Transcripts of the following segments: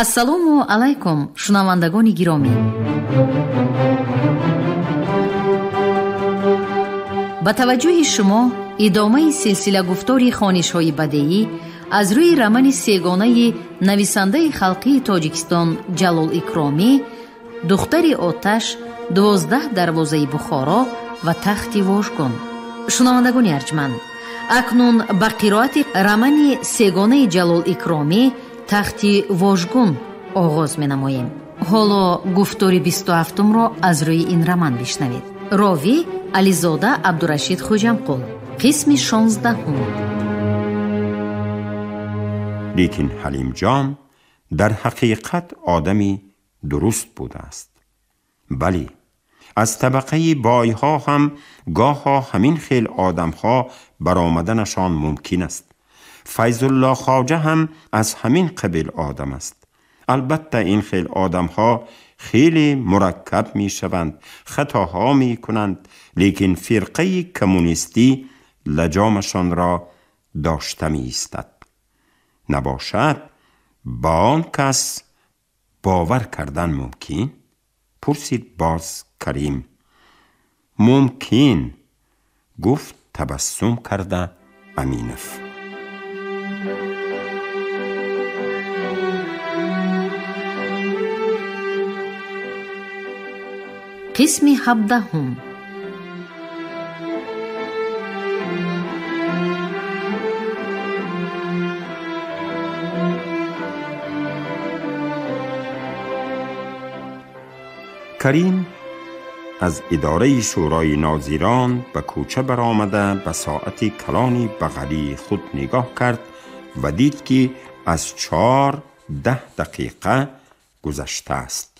Ассалому алайкум, шунавандагони гиромӣ. Ба таваҷҷӯҳи шумо идомаи силсила гуфтори хонишҳои бадеӣ аз рӯи романи сегонаи нависандаи халқии Тоҷикистон Ҷалол Икромӣ «Духтари оташ», 12 дарвозаи Бухоро ва тахти вожгон. Шунавандагони арҷманд, акнун ба қироати романи сегонаи Ҷалол Икромӣ «Тахти вожгун» оғоз менамоем. Ҳоло гуфтори 27-умро аз рӯи ин роман бишнавед. Ровӣ Ализода Абдурашид Хуҷамқул. Қисми 16-ум. Лекин Ҳалимҷон дар ҳақиқат одами дуруст будааст. Бале, аз табақаи бойҳо ҳам гоҳо ҳамин хел одамҳо баромаданашон мумкин аст. Файзулло Хоҷа ҳам аз ҳамин қабил одам аст. Албатта ин хел одамҳо хеле мураккаб мешаванд, хатоҳо мекунанд, лекин фирқаи коммунистӣ лаҷомашонро дошта меистад. Набошад, ба он кас бовар кардан мумкин? Пурсид боз Карим. Мумкин, гуфт табассум карда Аминов. Қисми 17-ум. Карим аз идораи шӯрои нозирон ба кӯча баромада ба соати калони бағалии худ нигоҳ кард ва дид, ки аз 4:10 гузаштааст.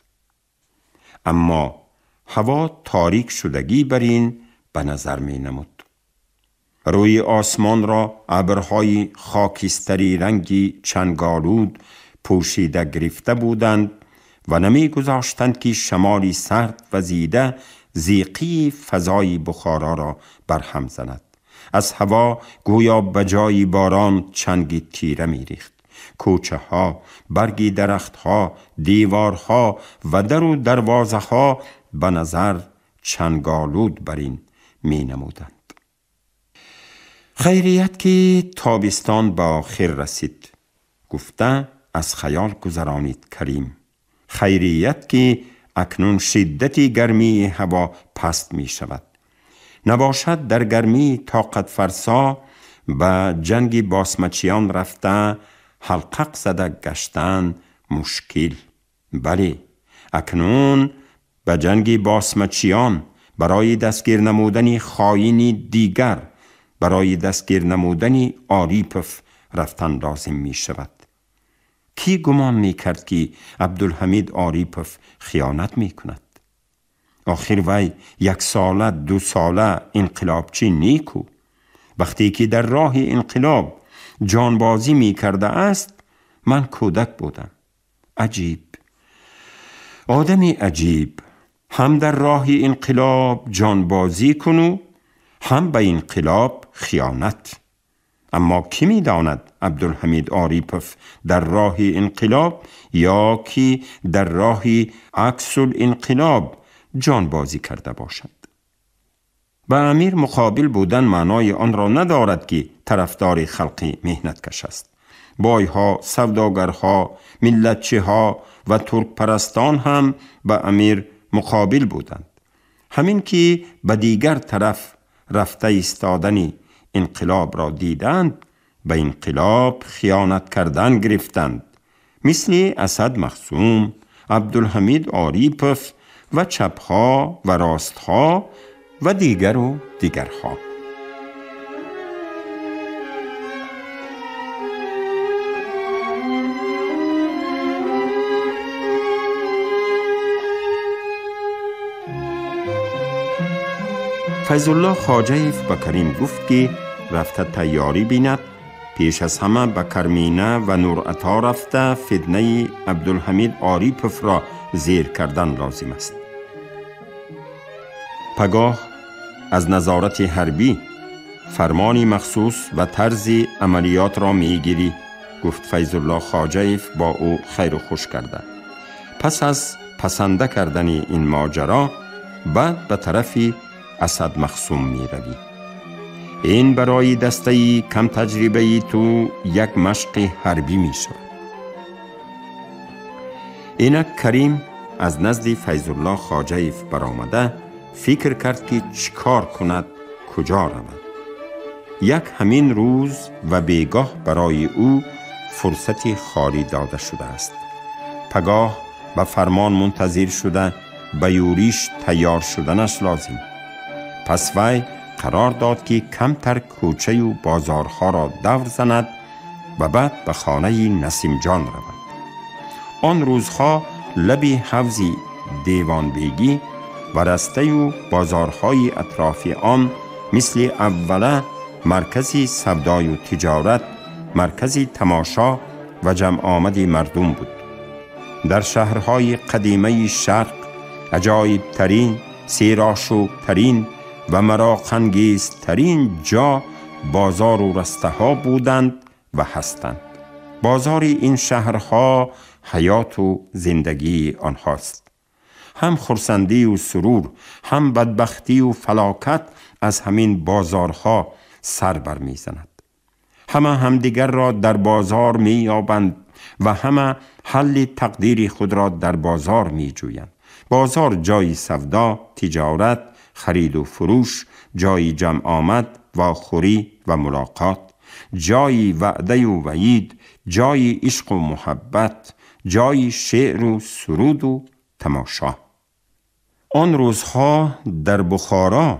Аммо ҳаво торик шудагӣ бар ин ба назар менамуд. Рӯи осмонро абрҳои хокистари ранги чанголуд пӯшида гирифта буданд ва намегузоштанд, ки шамоли сард вазида зиқии фазои Бухороро барҳам занад. Аз ҳаво гӯё ба ҷои борон чанги тира мерехт. Кӯчаҳо, барги дарахтҳо, деворҳо ва дару дарвозаҳо ба назар чанголуд бар ин менамуданд. Хайрият, ки тобистон ба охир расид, гуфта аз хаёл гузаронид Карим. Хайрият, ки акнун шиддати гармии ҳаво паст мешавад. Набошад, дар гармии тоқатфарсо ба ҷанги босмачиён рафта ҳалқақ зада гаштан мушкил. Бале, акнун ба ҷанги босмачиён барои дастгир намудани хоини дигар, барои дастгир намудани Орипов рафтан лозим мешавад. Кӣ гумон мекард, ки Абдулҳамид Орипов хиёнат мекунад? Охир вай як сола, ду сола инқилобчӣ неку. Вақте ки дар роҳи инқилоб ҷонбозӣ мекардааст, ман кӯдак будам. Аҷиб, одами аҷиб, ҳам дар роҳи инқилоб ҷонбозӣ куну, ҳам ба инқилоб хиёнат. Аммо кӣ медонад Абдулҳамид Орипов дар роҳи инқилоб ё ки дар роҳи аксул инқилоб ҷонбозӣ карда бошад? Ба амир муқобил будан маънои онро надорад, ки тарафдори халқи меҳнаткаш аст. Бойҳо, савдогарҳо, миллатчиҳо ва туркпарастон ҳам ба амир муқобил буданд. Ҳамин ки ба дигар тараф рафта истодани инқилобро диданд, ба инқилоб хиёнат кардан гирифтанд. Мисли Асад Махсум, Абдулҳамид Орипов ва чапҳо ва ростҳо ва дигару дигарҳо. Файзулло Хоҷаев ба Карим гуфт, ки рафта тайёрӣ бинад, пеш аз ҳама ба Кармина ва Нуръато рафта фитнаи Абдулҳамид Ориповро зер кардан лозим аст. Пагоҳ аз назорати ҳарбӣ фармони махсус ва тарзи амалиётро мегирӣ. گفت فیض‌الله خواجه‌ایف با او خیر و خوش کرده. پس از پسنده کردن این ماجرا بعد به طرف اسد مخصوم می روی. این برای دسته‌ای کم تجربه‌ای تو یک مشق حربی می شود. اینک کریم از نزد فیض‌الله خواجه‌ایف برآمده فکر کرد که چیکار کند، کجا رود. یک همین روز و بیگاه برای او فرصتی خالی داده شده است. پگاه به فرمان منتظر شده به یوریش تیار شدنش لازم. پس وی قرار داد که کمتر کوچه و بازارها را دور زند و بعد به خانه نسیم جان رود. آن روزها لبی حوض دیوانبیگی و رسته و بازارهای اطراف آن مثل اوله مرکزی سودای و تجارت، مرکزی تماشا و جمع آمد مردم بود. در شهرهای قدیمه شرق عجایب ترین، سیرآشوب ترین و مراق‌انگیز ترین جا بازار و رسته ها بودند و هستند. بازار این شهرها حیات و زندگی آنهاست. هم خرسندی و سرور، هم بدبختی و فلاکت از همین بازارها سر بر می زند. همه همدیگر را در بازار می یابند و همه حل تقدیر خود را در بازار می جویند. بازار جای سودا، تجارت، خرید و فروش، جای جمع آمد و خوری و ملاقات، جای وعده و وعید، جای عشق و محبت، جای شعر و سرود و تماشا. آن روزها در بخارا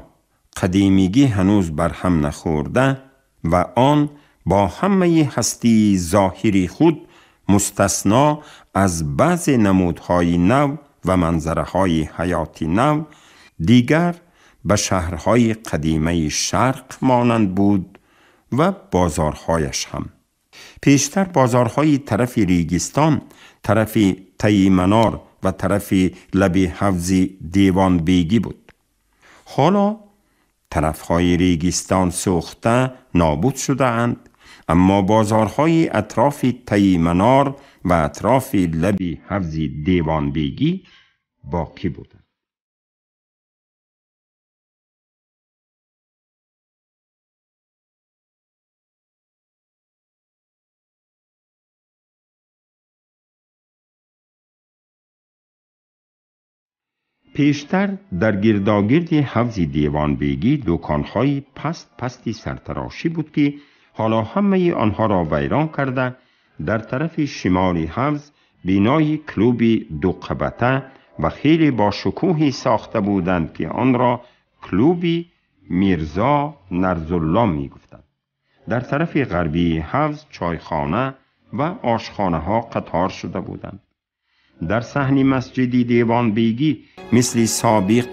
قدیمیگی هنوز بر هم نخورده و آن با همه هستی ظاهری خود مستثنا از بعض نمودهای نو و منظره‌های حیاتی نو دیگر به شهرهای قدیمه شرق مانند بود و بازارهایش هم. پیشتر بازارهای طرف ریگستان، طرف تی منار و طرف لب حوض دیوان بیگی بود. حالا طرفهای ریگستان سوخته نابود شده اند، اما بازارهای اطراف تی منار و اطراف لب حوض دیوان بیگی باقی بودند. پیشتر در گرداگرد حوض دیوان بیگی دکانهای پست پستی سرتراشی بود که حالا همه آنها را ویران کرده در طرف شمال حوض بینای کلوب دو قبطه و خیلی با شکوهی ساخته بودند که آن را کلوب میرزا نرزالله می گفتند. در طرف غربی حوض چایخانه و آشخانه ها قطار شده بودند. در صحن مسجدی دیوان بیگی مثل سابق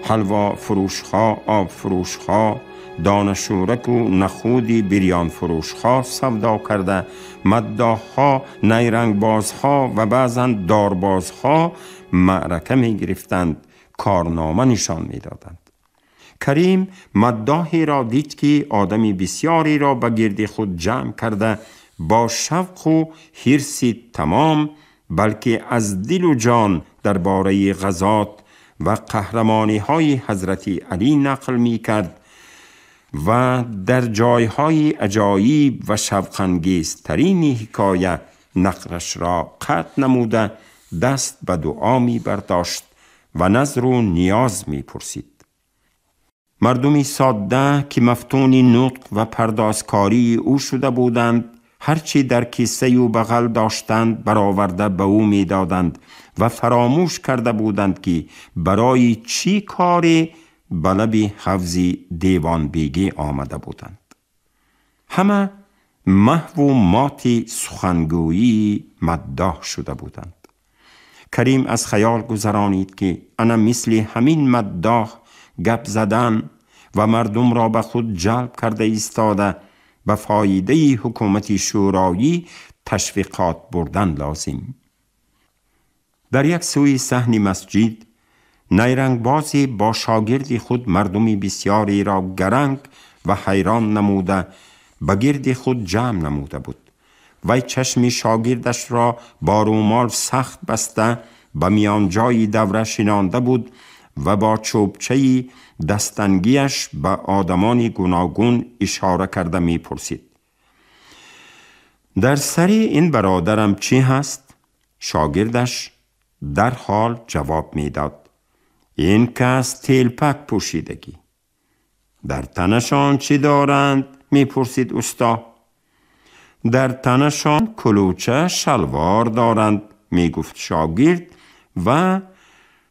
حلوا فروشها، آب فروشها، دانشورک و نخودی بریان فروشها سودا کرده، مداحها، نیرنگبازها و بعضا داربازها معرکه می گرفتند، کارنامه نشان می دادند. کریم مداحی را دید که آدمی بسیاری را به گرد خود جمع کرده با شوق و حرص تمام، بلکه از دل و جان درباره غزات و قهرمانی های حضرت علی نقل می کرد و در جایهای عجایب و شوق‌انگیزترین حکایه نقلش را قطع نموده دست به دعا می برداشت و نذر و نیاز می پرسید. مردمی ساده که مفتون نطق و پردازکاری او شده بودند، هرچی در کیسه و بغل داشتند برآورده به او می دادند و فراموش کرده بودند که برای چی کاری به لب حوض دیوان بیگی آمده بودند. همه محو و مات سخنگویی مداح شده بودند. کریم از خیال گذرانید که انا مثل همین مداح گپ زدن و مردم را به خود جلب کرده ایستاده به فایده حکومت شورایی تشویقات بردن لازم. در یک سوی صحن مسجد نیرنگبازی با شاگرد خود مردمی بسیاری را گرنگ و حیران نموده به گرد خود جمع نموده بود وی چشم شاگردش را با رومال سخت بسته به میان جای دوره شنانده بود و با چوبچه‌ای دستنگیش به آدمان گوناگون اشاره کرده می پرسید. در سر این برادرم چی هست؟ شاگردش در حال جواب می داد. این کس تیلپک پوشیدگی. در تنشان چی دارند؟ می پرسید استا. در تنشان کلوچه شلوار دارند، می گفت شاگرد و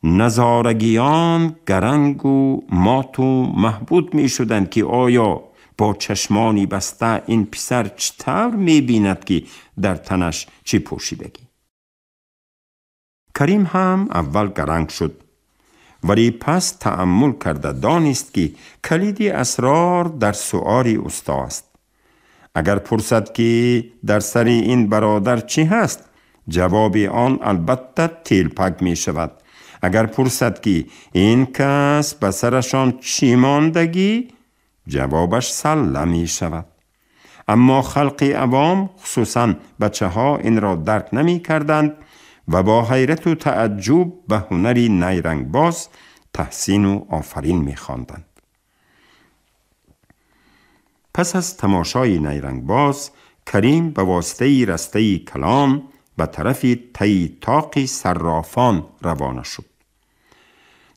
نظارگیان گرنگ و مات و محبود می شدند که آیا با چشمانی بسته این پسر چطور می بیند که در تنش چی پوشیدگی. کریم هم اول گرنگ شد، ولی پس تأمل کرده دانست که کلید اسرار در سؤال استا است. اگر پرسد که در سر این برادر چی هست، جواب آن البته تیلپک می شود. اگر پرسد که این کس به سرشان چی ماندگی، جوابش سله می شود. اما خلق عوام، خصوصا بچه ها، این را درک نمی کردند و با حیرت و تعجب به هنر نیرنگ باز تحسین و آفرین می خواندند. پس از تماشای نیرنگ باز، کریم به واسطه رسته کلام به طرف تی طاق صرافان روانه شد.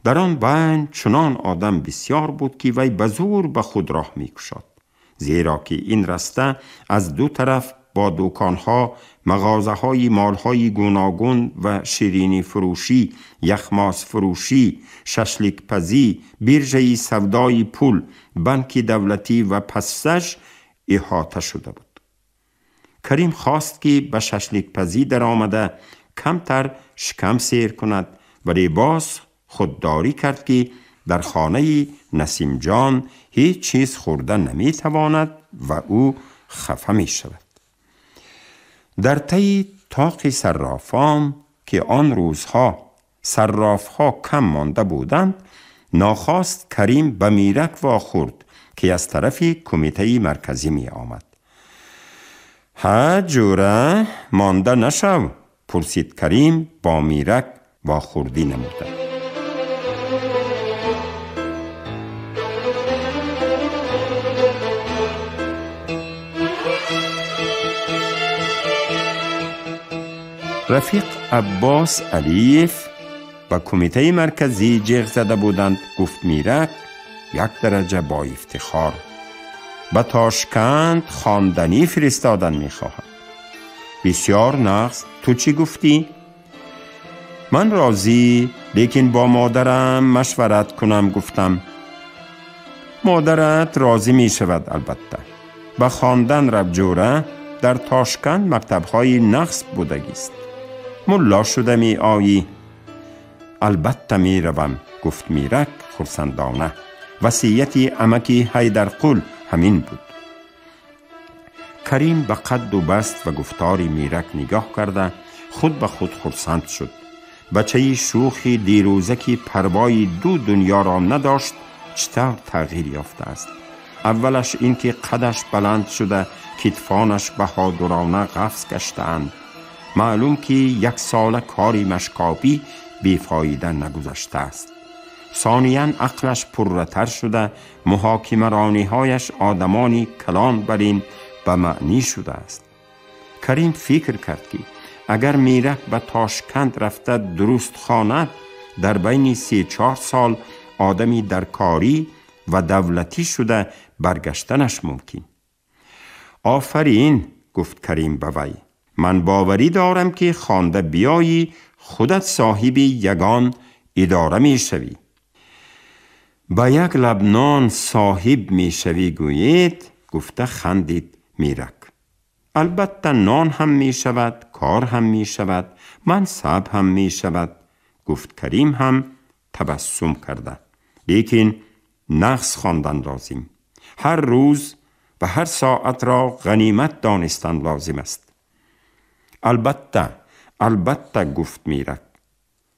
در آن بین چنان آدم بسیار بود که وی به زور به خود راه می کشاد، زیرا که این رسته از دو طرف با دکانها، مغازه‌های مالهای گوناگون و شیرینی فروشی، یخماس فروشی، ششلیک پزی، بیرژه سودای پول، بانک دولتی و پسش احاطه شده بود. کریم خواست که به ششلیک پزی در آمده کمتر شکم سیر کند، ولی باز خودداری کرد که در خانه نسیم جان هیچ چیز خورده نمی تواند و او خفه می شود. در طی طاق صرافان که آن روزها صرافها کم مانده بودند، ناخواست کریم به میرک واخورد که از طرف کمیته مرکزی می آمد. ها جوره مانده نشو، پرسید کریم با میرک واخوردی نموده. رفیق عباس علیف و کمیته مرکزی جیغ زده بودند. گفت میرک یک درجه با افتخار به تاشکند خواندنی فرستادن میخواهد. بسیار نقص. تو چی گفتی؟ من راضی، لیکن با مادرم مشورت کنم. گفتم مادرت راضی می شود البته. به خواندن رب جوره، در تاشکند مکتبهای نقص بودگیست. ملا شده می آیی؟ البته می روم، گفت میرک خرسندانه. وصیت عمکی حیدرقل همین بود. کریم به قد و بست و گفتار میرک نگاه کرده خود به خود خرسند شد. بچه شوخی دیروزه که پروای دو دنیا را نداشت چطور تغییر یافته است. اولش اینکه قدش بلند شده، کتفانش بهادرانه قفز گشته‌اند. معلوم که یک سال کاری مشکابی بیفایده نگذشته است. ثانیاً عقلش پررتر شده، محاکمه رانیهایش آدمانی کلان برین به معنی شده است. کریم فکر کرد که اگر میرک به تاشکند رفته درست خواند، در بین 3-4 سال آدمی در کاری و دولتی شده برگشتنش ممکن. آفرین، گفت کریم به وی، من باوری دارم که خوانده بیایی خودت صاحب یگان اداره می شوی. با یک لبنان صاحب می شوی گویید، گفته خندید میرک. البته نان هم می شود، کار هم می شود، منصب هم می شود، گفت کریم هم تبسم کرده. لیکن نقص خواندن لازم، هر روز و هر ساعت را غنیمت دانستن لازم است. البته البته، گفت میرک.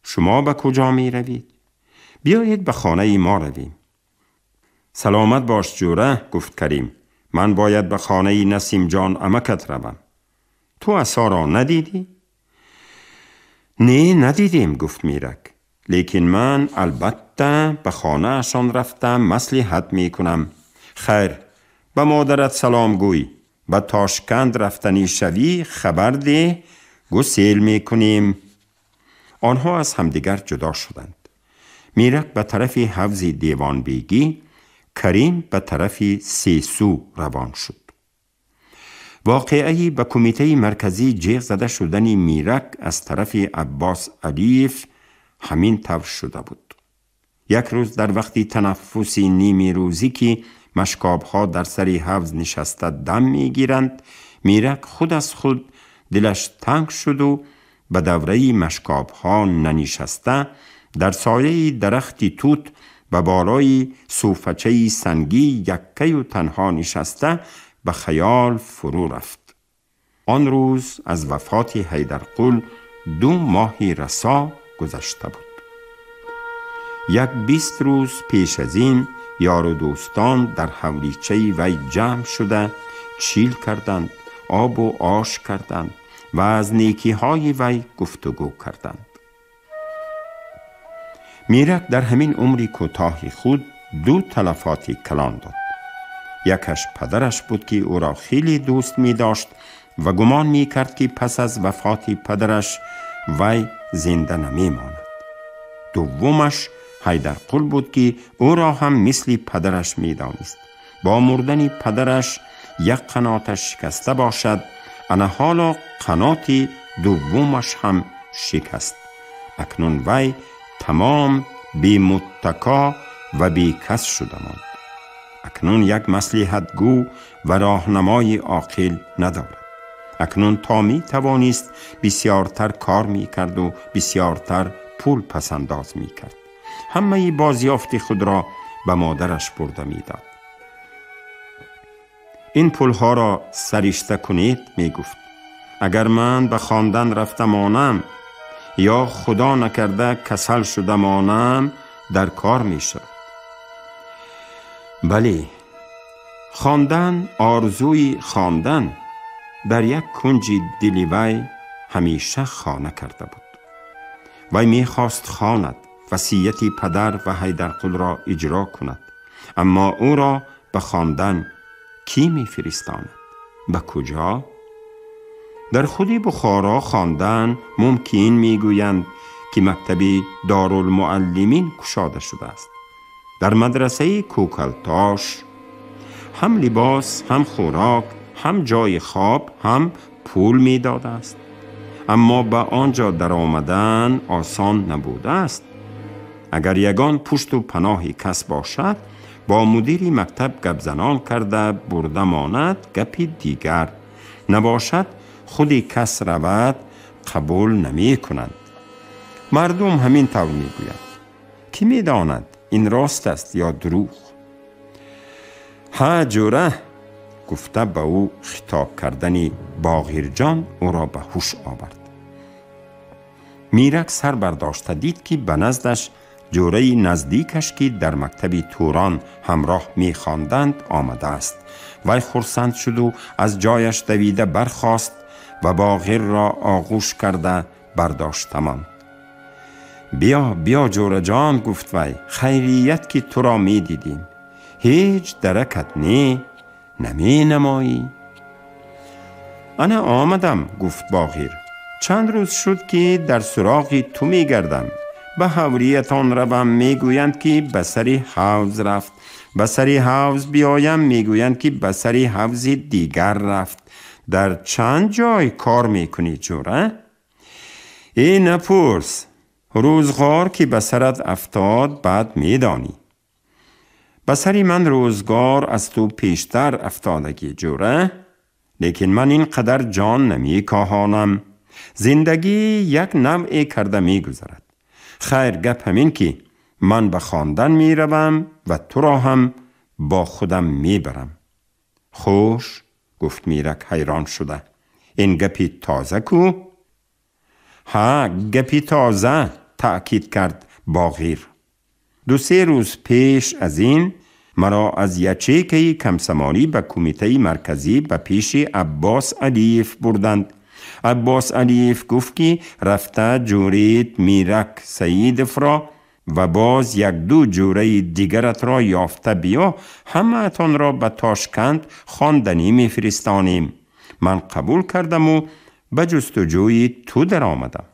شما به کجا می روید؟ بیایید به خانه ما رویم. سلامت باش جوره، گفت کریم. من باید به خانه نسیم جان عمکت روم. Ту асо ро надидӣ? Не, надидем, гуфт Мирак. Лекин ман албатта ба хонаашон рафта маслиҳат мекунам. Хайр, ба модарат салом гӯй. Ба Тошканд рафтанӣ шавӣ, хабар деҳ, гусел мекунем. Онҳо аз ҳамдигар ҷудо шуданд. Мирак ба тарафи ҳавзи Девонбегӣ, Карим ба тарафи Сесу равон шуд. Воқеаи ба Кумитаи Марказӣ ҷеғ зада шудани Мирак аз тарафи Аббос Алиев ҳамин тавр шуда буд. Як рӯз дар вақти танаффуси нимирӯзӣ, ки машкобҳо дар сари ҳавз нишаста дам мегиранд, Мирак худ аз худ дилаш танг шуду ба давраи машкобҳо нанишаста, дар сояи дарахти тут ба болои суфачаи сангӣ яккаю танҳо нишаста ба хаёл фурӯ рафт. Он рӯз аз вафоти Ҳайдарқул 2 моҳи расо гузашта буд. 20 рӯз пеш аз ин ёру дӯстон дар ҳавличаи вай ҷамъ шуда чил карданд, обу ош карданд ва аз некиҳои вай гуфтугӯ карданд. Мирак дар ҳамин умри кӯтоҳи худ 2 талафоти калон дод. Якаш падараш буд, ки ӯро хеле дӯст медошт ва гумон мекард, ки пас аз вафоти падараш вай зинда намемонад. Дуввумаш Ҳайдарқул буд, ки ӯро ҳам мисли падараш медонист. Бо мурдани падараш як қаноташ шикаста бошад, ана ҳоло қаноти дуввумаш ҳам шикаст. Акнун вай тамом бемуттако ва бекас шуда монд. Акнун як маслиҳатгӯ ва роҳнамои оқил надорад. Акнун то метавонист бисёртар кор мекард ва бисёртар пул пасандоз мекард. Ҳамаи бозёфти худро ба модараш бурда медод. Ин пулҳоро саришта кунед, мегуфт. Агар ман ба хондан рафта монам ё худо накарда касал шуда монам, дар кор мешавад. Бале, хондан, орзуи хондан дар як кунҷи дили вай ҳамеша хона карда буд. Вай мехост хонад, васияти падар ва Ҳайдарқулро иҷро кунад, аммо ӯро ба хондан кӣ мефиристонад? Ба куҷо? Дар худи Бухоро хондан мумкин, мегӯянд, ки мактаби Дорулмуаллимин кушода шудааст. Дар мадрасаи Кӯкалтош ҳам либос, ҳам хӯрок, ҳам ҷои хоб, ҳам пул медодааст. Аммо ба он ҷо даромадан осон набудааст. Агар ягон пушту паноҳи кас бошад, бо мудири мактаб гапзанон карда бурда монад, гапи дигар. Набошад, худи кас равад, қабул намекунанд. Мардум ҳамин тавр мегӯянд. Кӣ медонад ин рост аст ё дурӯғ? Ҳа, ҷӯра, гуфта ба ӯ хитоб кардани Боғирҷон ӯро ба ҳуш овард. Мирак сар бардошта дид, ки ба наздаш ҷӯраи наздикаш, ки дар мактаби Турон ҳамроҳ мехонданд, омадааст. Вай хурсанд шуду аз ҷояш давида бархост ва Боғирро оғӯш карда бардошта монд. Биё, биё, ҷӯраҷон, гуфт вай, хайрият ки туро медидим. Ҳеҷ даракат не, наменамоӣ. Ана омадам, гуфт Боғир. Чанд рӯз шуд, ки дар суроғи ту мегардам. Ба ҳавриятон равам, мегӯянд, ки ба сари ҳавз рафт. Ба сари ҳавз биёям, мегӯянд, ки ба сари ҳавзи дигар рафт. Дар чанд ҷой кор мекунӣ, ҷӯра? Э, напурс, рӯзғор ки ба сарат афтод, баъд медонӣ. Ба сари ман рӯзгор аз ту пештар афтодагӣ, ҷӯра. Лекин ман ин қадар ҷон намекоҳонам. Зиндагӣ як навъе карда мегузарад. Хайр, гап ҳамин ки ман ба хондан меравам ва туро ҳам бо худам мебарам. Хуш, гуфт Мирак ҳайрон шуда. Ин гапи тоза ку? Ҳа, гапи тоза, таъкид кард Боғир. 2-3 рӯз пеш аз ин маро аз ячейкаи комсомолӣ ба Кумитаи Марказӣ ба пеши Аббос Алиев бурданд. Аббос Алиев гуфт, ки рафта ҷӯрит Мирак Саидовро ва боз як-ду ҷӯраи дигаратро ёфта биё, ҳамаатонро ба Тошканд хонданӣ мефиристонем. Ман қабул кардаму ба ҷустуҷӯи ту даромадам.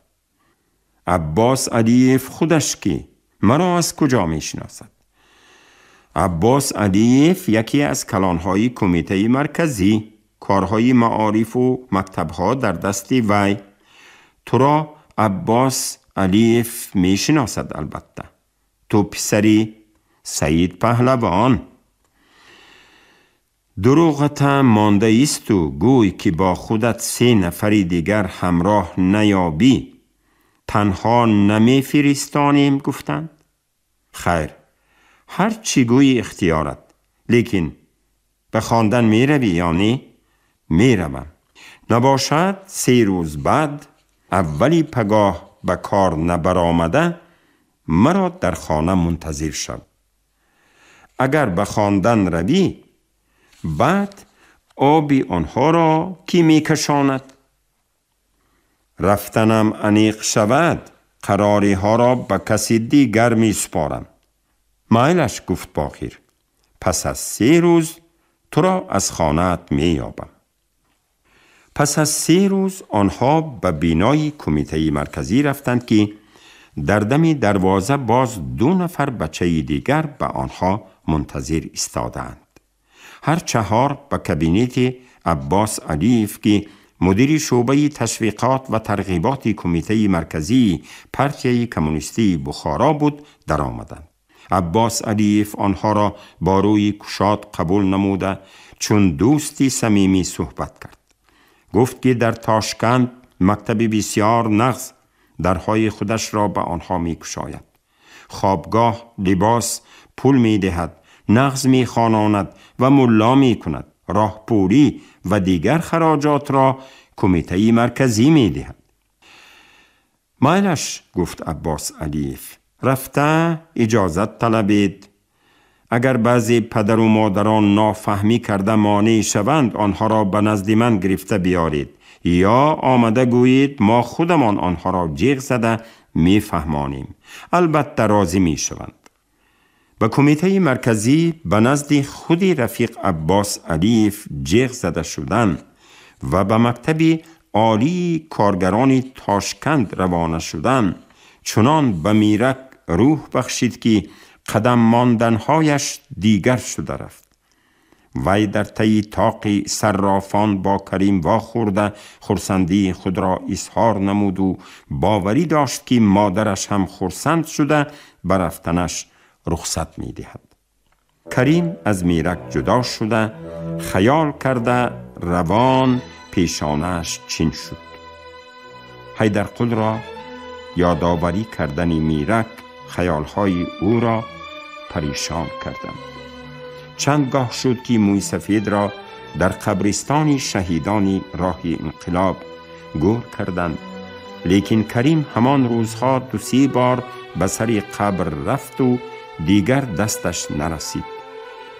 Аббос Алиев худаш кӣ? Маро аз куҷо мешиносад? Аббос Алиев яке аз калонҳои Кумитаи Марказӣ, корҳои маорифу мактабҳо дар дасти вай. Туро Аббос Алиев мешиносад албатта. Ту писари Саид Паҳлавон. Дурӯғата мондаисту гӯй, ки бо худат се нафари дигар ҳамроҳ наёбӣ, танҳо намефиристонем, гуфтанд. Хайр, ҳар чӣ гӯи ихтиёрат, лекин ба хондан меравӣ ё не? Меравам. Набошад, 3 рӯз баъд аввали пагоҳ ба кор набаромада, маро дар хона мунтазир шав. Агар ба хондан равӣ, баъд оби онҳоро кӣ мекашонад? Рафтанам аниқ шавад, қарориҳоро ба каси дигар месупорам. Майлаш, гуфт Боқир. Пас аз 3 рӯз туро аз хонаат меёбам. Пас аз 3 рӯз онҳо ба бинои Кумитаи Марказӣ рафтанд, ки дар дами дарвоза боз ду нафар бачаи дигар ба онҳо мунтазир истодаанд. Ҳар чаҳор ба кабинети Аббос Алиев, ки мудири шӯъбаи ташвиқот ва тарғиботи Кумитаи Марказии Партияи Коммунистии Бухоро буд, даромаданд. Аббос Алиев онҳоро бо рӯи кушод қабул намуда, чун дӯсти самимӣ суҳбат кард. Гуфт, ки дар Тошканд мактаби бисёр нағз дарҳои худашро ба онҳо мекушояд, хобгоҳ, либос, пул медиҳад, нағз мехононад ва мулло мекунад. Роҳпулӣ ва дигар хароҷотро Кумитаи Марказӣ медиҳад. Майлаш, гуфт Аббос Алиев, рафта иҷозат талабед. Агар баъзе падару модарон нофаҳмӣ карда монеъ шаванд, онҳоро ба назди ман гирифта биёред ё омада гӯед, мо худамон онҳоро ҷеғ зада мефаҳмонем. Албатта розӣ мешаванд. Ба Кумитаи Марказӣ ба назди худи рафиқ Аббос Алиев ҷеғ зада шудан ва ба мактаби олии коргарони Тошканд равона шудан чунон ба Мирак рӯҳ бахшид, ки қадам монданҳояш дигар шуда рафт. Вай дар таи тоқи саррофон бо Карим вохӯрда, хурсандии худро изҳор намуду боварӣ дошт, ки модараш ҳам хурсанд шуда, ба рафтанаш рухсат медиҳад. Карим аз Мирак ҷудо шуда, хаёл карда равон пешонааш чин шуд. Ҳайдарқулро ёдоварӣ кардани Мирак хаёлҳои ӯро паришон карданд. Чанд гоҳ шуд, ки мӯйсафедро дар қабристони шаҳидони роҳи инқилоб гӯр карданд, лекин Карим ҳамон рӯзҳо ду-се бор ба сари қабр рафту дигар дасташ нарасид.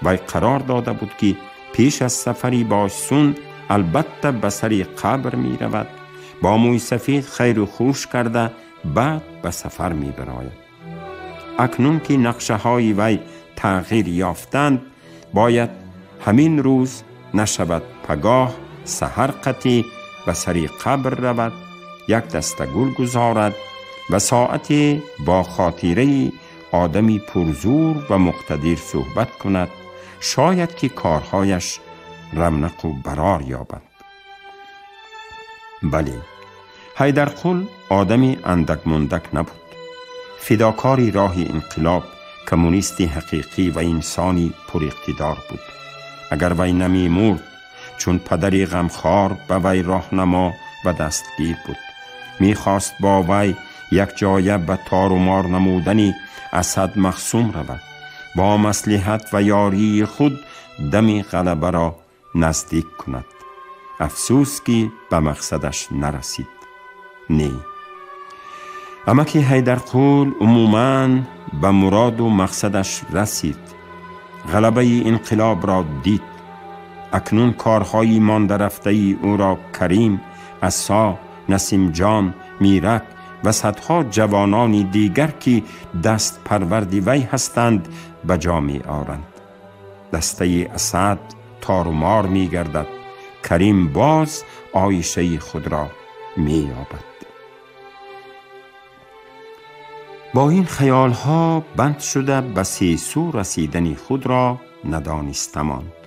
Вай қарор дода буд, ки пеш аз сафари Босун албатта ба сари қабр меравад, бо мӯйсафед хайру хуш карда, баъд ба сафар мебарояд. Акнун ки нақшаҳои вай тағйир ёфтанд, бояд ҳамин рӯз нашавад, пагоҳ саҳар қатӣ ба сари қабр равад, як даста гул гузорад ва соате бо хотираи одами пурзур ва муқтадир суҳбат кунад. Шояд ки корҳояш равнақу барор ёбанд. Бале, Ҳайдарқул одами андак-мундак набуд. Фидокори роҳи инқилоб, коммунисти ҳақиқӣ ва инсони пуриқтидор буд. Агар вай намемурд, чун падари ғамхор ба вай роҳнамо ва дастгир буд. Мехост бо вай якҷоя ба торумор намудани Асад Махсум равад, бо маслиҳат ва ёрии худ дами ғалабаро наздик кунад. Афсӯс, ки ба мақсадаш нарасид. Не, амаки Ҳайдарқул умуман ба муроду мақсадаш расид, ғалабаи инқилобро дид. Акнун корҳои мондарафтаи ӯро Карим Асо, Насимҷон, Мирак ва садҳо ҷавонони дигар ки дастпарварди вай ҳастанд ба ҷо меоранд. Дастаи Асад торумор мегардад. Карим боз оишаи худро меёбад. Бо ин хаёлҳо банд шуда ба сесӯ расидани худро надониста монд.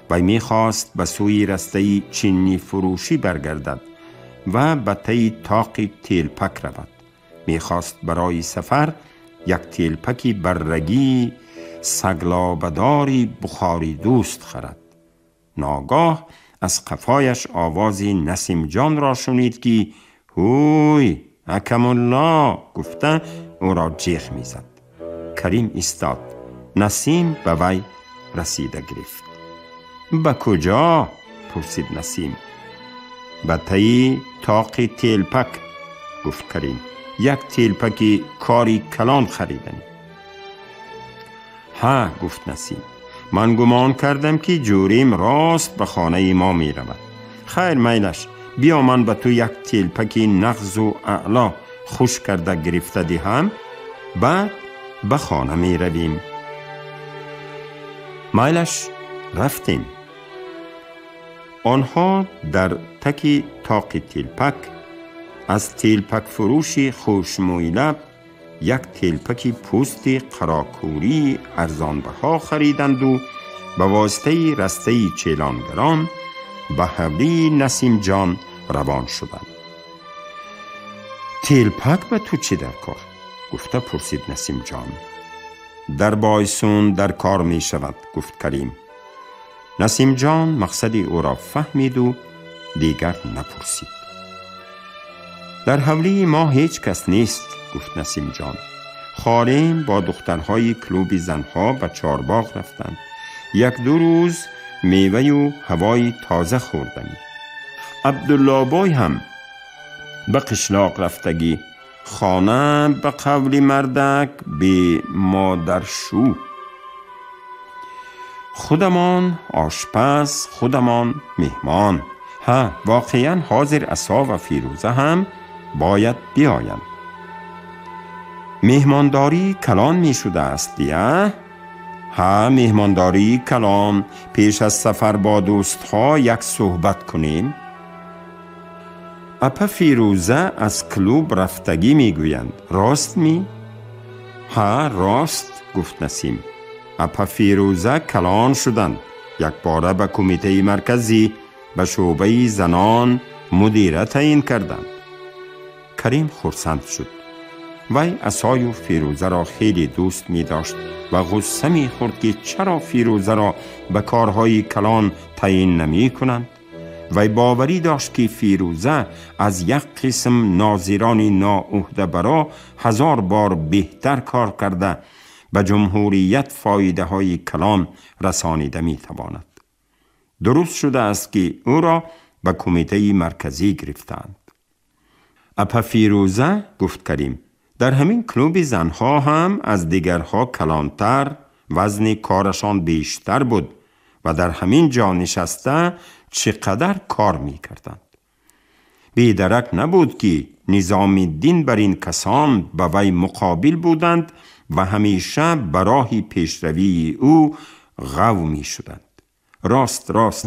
Вай мехост ба сӯи растаи чиннифурӯшӣ баргардад ва ба таи тоқи телпак равад. Мехост барои сафар як телпаки баррагии саглобадори бухоридӯст харад. Ногоҳ аз қафояш овози Насимҷонро шунид ки ҳуй, акамулло гуфта ӯро ҷеғ мезад. Карим истод. Насим ба вай расида гирифт. Ба куҷо? Пурсид Насим. Ба таи тоқи телпак, гуфт Карим. Як телпаки кори калон хариданӣ. Ҳа, гуфт Насим. Ман гумон кардам ки ҷӯрим рост ба хонаи мо меравад. Хайр, майлаш, биё ман ба ту як телпаки нағзу аъло хуш карда гирифта диҳам, баъд ба хона меравем. Майлаш, рафтем. Онҳо дар таки тоқи телпак аз телпакфурӯши хушмӯйлаб як телпаки пӯсти қарокӯрии арзонбаҳо хариданду ба воситаи растаи челонгарон ба ҳавлии Насимҷон равон шуданд. Телпак ба ту чӣ дар кор? Гуфта пурсид Насимҷон. Дар бойсун дар кор мешавад, гуфт Карим. Насимҷон мақсади ӯро фаҳмиду дигар напурсид. Дар ҳавлии мо ҳеҷ кас нест, гуфт Насимҷон. Холем бо духтарҳои клуби занҳо ба чорбоғ рафтанд. Як-ду рӯз меваю ҳавои тоза хӯрданӣ. Абдуллобой ҳам ба қишлоқ рафтагӣ. Хона ба қавли мардак бе модаршӯ. Худамон ошпаз, худамон меҳмон. Ҳа, воқеан ҳозир Асо ва Фирӯза ҳам бояд биёянд. Меҳмондорӣ калон мешудааст, дия? Ҳа, меҳмондории калон. Пеш аз сафар бо дӯстҳо як суҳбат кунем. Апа Фирӯза аз клуб рафтагӣ мегӯянд. Рост ми? Ҳа, рост, гуфт Насим. Апа Фирӯза калон шуданд. Якбора ба кумитаи марказӣ, ба шӯъбаи занон мудира таъин карданд. Карим хурсанд шуд. Вай Асою Фирӯзаро хеле дӯст медошт ва ғусса мехӯрд ки чаро Фирӯзаро ба корҳои калон таъин намекунанд. Вай боварӣ дошт ки Фирӯза аз як қисм нозирони ноуҳдабаро 1000 бор беҳтар кор карда ба ҷумҳурият фоидаҳои калон расонида метавонад. Дуруст шудааст ки ӯро ба кумитаи марказӣ гирифтаанд. Апа Фирӯза, гуфт Карим, дар ҳамин клуби занҳо ҳам аз дигарҳо калонтар, вазни корашон бештар буд ва дар ҳамин ҷо нишаста чӣ қадар кор мекарданд. Бедарак набуд ки Низомиддин бар ин касон ба вай муқобил буданд ва ҳамеша ба роҳи пешравии ӯ ғав мешуданд. Рост, рост.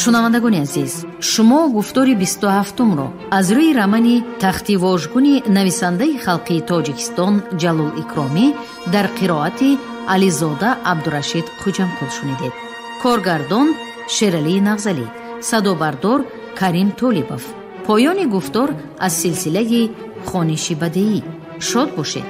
Шунавандагони азиз, шумо гуфтори 27-умро аз рӯи романи Тахти вожгуни нависандаи халқии Тоҷикистон Ҷалол Икромӣ дар қироати Ализода Абдурашид Хуҷамқул шунидед. Коргардон Шералии Нағзалӣ, садобардор Карим Толибов. Поёни гуфтор аз силсилаи хониши бадеӣ. Шод бошед.